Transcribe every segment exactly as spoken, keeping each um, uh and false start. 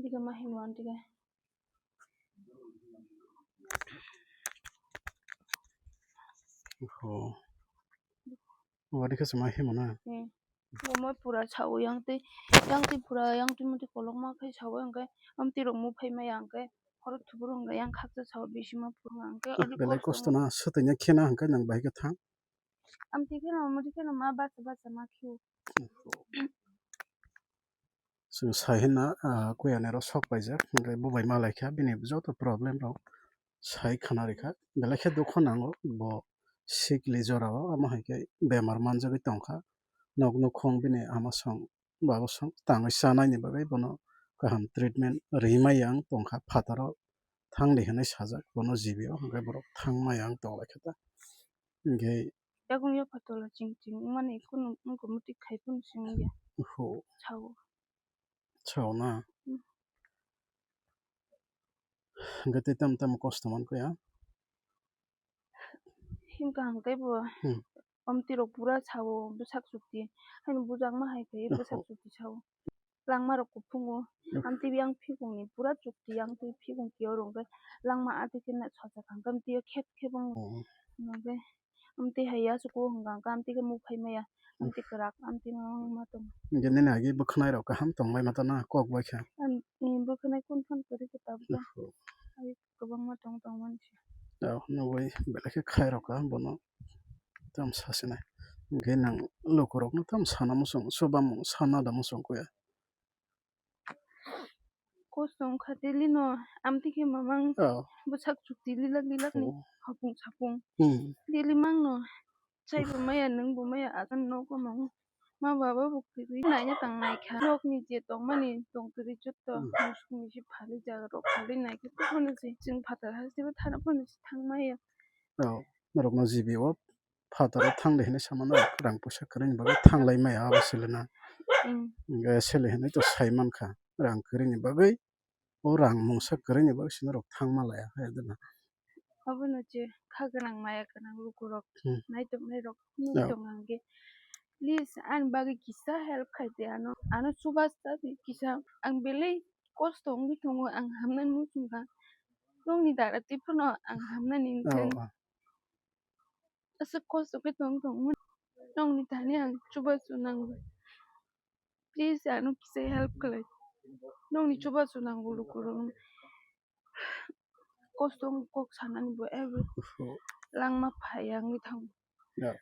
Tika ma himo antika. Ho. Wadi khe chuma himo na. Hmm. Omo pura sao yang twi, yang twi pura yang twi motwi kolokma khe sao hwnkhe, amtwi rok muphai maya hwnkhe, horo thuburu hwnkhe yang khaksa sao bisima phuru hwnkhe. Belai kosto na swtwi nya khena hwnkhe nang bahai khe thang. Amtwi kheno motwi kheno ma bacha bacha ma khio. Chwng sai hwnna, ah, kuyanero sok paijak, hwnkhe bo bai malai kha, bini joto problem rok sai khna rikha, belai khe dukho nango bo sikli jorao, amo hai khe bemar manjagwi tongkha, nok nukhung bini ama song baba song tangwi chanai ni bagwi bono kaham treatment rimai ang tongkha, phataro thangdi hwnwi sajak bono G B o, hwnkhe borok thangmai ang tonglaikha ta, hwnkhe. Yakung yapha tola ching ching wngmani kunu wngkha muti khai phano simi ya. Ho. Sao. Sao na. Hmm. Hwnkhe tei tamo tamo kosto mankha ya. Himkha hwnkhe bo. Hmm. Omtwi rok pura sao bwsak chukti. Haino bujakma hai khe bwsak chukti sao. Langma rok kuphungo. Hmm. Amtwi yang phikungni pura chukti yang twi phikung kiyo rwngkhe langma atwi khe na sosa kangkhe amtwi khep khep wngo. Oh. Hwnkhe amtwi hai ya chuku hwnkha hwnkhe amtwi khe muphai maya. Hmm. Amtwi kwrak amtwi ma tong. Hwnkhe nini agi bwkhwnai rok kaham tongbai mata na kok bai kha. Bwkhwnai kun phan kwrwi khe tabuk. Oh. Ai kwbangma tong tong mani se. Nugui belai khe khai rok ka bono. Tam sasinai. Hwnkhe nang lukurokno tam sana muchung, chubamung sana da muchung kuya. Kosto wngkha daily no, amtwi khe mamang. Oh. Bwsak chukti lilak lilak ni. Oh. Hapung sapung. Hmm. Daily mang no. Chai bo maya, nwng bo maya, agan nogo mang. Ma baba bo kwrwi naina tang naikha. Nokni je tongmani tongtwrwi jotto musuk misi phalwi jaga rok phalwi naikhe, tei phano se chwng phatar hasteo thana phano se thang maya. Oh, norokno G B o phataro thangdi hinwi sama norok rang puisa kwrwini bagwi thanglai maya abo selena. Mm. Hwnkhe sele hinwi to sai mankha rang kwrwini bagwi. O rang mungsa kwrwini bagwi se norok thangma laya hai dana. Abono je kha gwnang maya gwnang lukurok, hmm, naitoknairok, hmm, nukung tong ang khe, please ani bagwi kisa help khai di ano. Ano chubachu di kisa, ang belai kosto wngwi tongo, ang hamnani muchungkha. Nokni dara twi phano ang hamnani wngkha. Oh, oh. Aswk kosto khe tong tongmani. Nokni thani ang chubachu nango. Please, ano kisa help khlai. Nokni chubachu nango lukurok. Kosto wng kok sanani bo every langma phai wngwi thango. Yeah.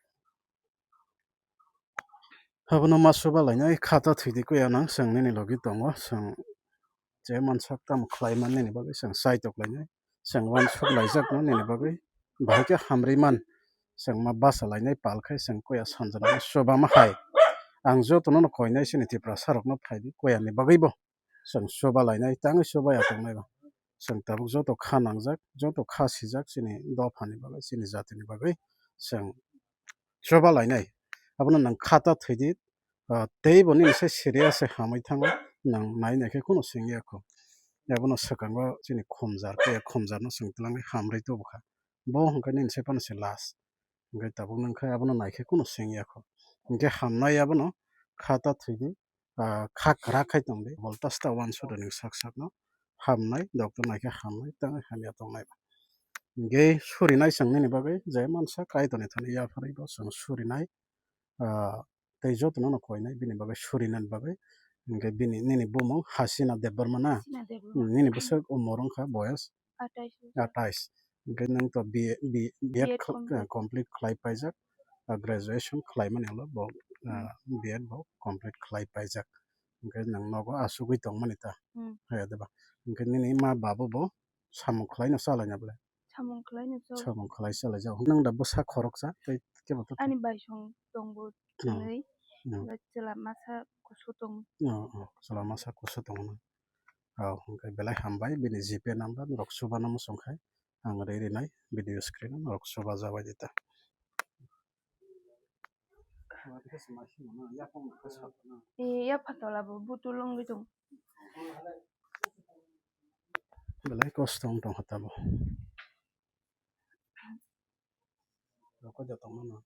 Abono ma chuba lainai khata thwidi kuya nang chwng nini logi tongo, chwng je mansak tamo khlai man nini bagwi chwng chaitok lainai, chwng uansuk laijakno nini bagwi bahai khe hamrwi man, chwng ma bacha lainai pal khai chwng kuya sanjani chuba ma hai. Ang jotono no koinai chini Tiprasa rokno phaidi kuya ni bagwi bo. Chwng chuba lainai, tangwi chuba ya tongnai bo. Chwng tabuk joto kha nangjak, joto kha sijak chini dophani bagwi, chini jatini bagwi chwng chuba lainai. Abono nwng khata thwidi, ah, tei bo nini se serious se hamwi thango, nwng nai nai khe kheno sengya kho. Abono swkango chini khumjar, kaya khumjarno chwng twlangwi hamrwi tubukha. Bo hwnkhe nini se phano se last. Hwnkhe tabuk nwng khe abono naikhe kheno sengya kho. Hwnkhe hamnai abono khata thwidi, ah, kha kwrak khai tongdi. Bolta sta uansukdi nwng sak sakno. Hamnai, doctor naikhe hamnai, tei hamya tongnai. Hwnkhe surinai chwng nini bagwi je mansa Kaitorni thani yapharwi bo chwng surinai, ah, tei jotono no koinai bini bagwi surinani bagwi. Hwnkhe bini, nini bumung Hasina Debbarma na? Hasina Debbarma. Hmm, nini bwswk umor wngkha boyas? Atais. Atais. Hwnkhe nwng to B A, B, B Ed B Ed khl-, complete. Complete khlai paijak, ah, graduation khlaimani ulo bo, ah, hmm, B Ed bo complete khlai paijak. Hwnkhe nwng nogo asugwi tongmani ta. Hmm. Hai deba. Hwnkhe nini ma babo bo samung khlaino chalaina bwle? Samung khlaino chal. Samung khlai chalaijak. Nwng da bwsa khoroksa tei kebo to. Ani baisong tongo, hmm, thwnwi. Hmm. Ba chwla masa kusu tongo. Oh, oh, chwla masa kusu tongo na. Oh, hwnkhe belai hambai bini G Pay number norok chubana muchung khai. Ang ri rinai video screen o norok chuba jabai di ta. E, yapha tola bo butul wngwi tong. Belai kosto wng tongkha tamo. Rokho joto mano.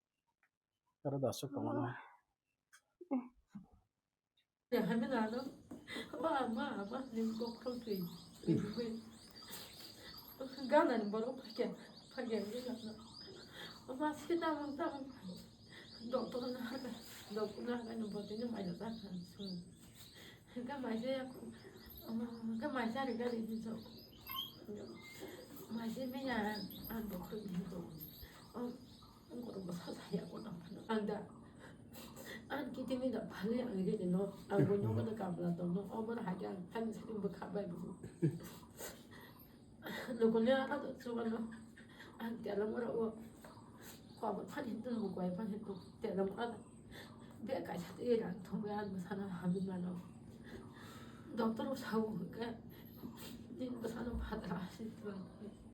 Aro da aswk tongmano. Ama, ama, ama, ni kok thong twi. Gana ni borok phakya, phakya ni gana. Ama se tamang tamang. Doctor na haka, doctor na haka ni bote ni mai da ta kan su. Haka mai se ya, ama, haka mai se ari gari ni so. Mai se me ya, an bo khoi ni so. Ang kotor bwsa saya kotor phano ang da. Ang kiti ni da phali ang ri no. Ang bo nyong da kamla to no. O bo hai ang phani sini bo khabai bo. Loko le aka to chuba no. Ang tela mora o. Ko bo phani to bo koi phani to tela mora. Be kai sa te rang thong ya bwsa no habi ma no. Doctor o sa o ke. Din bwsa no phatra si to.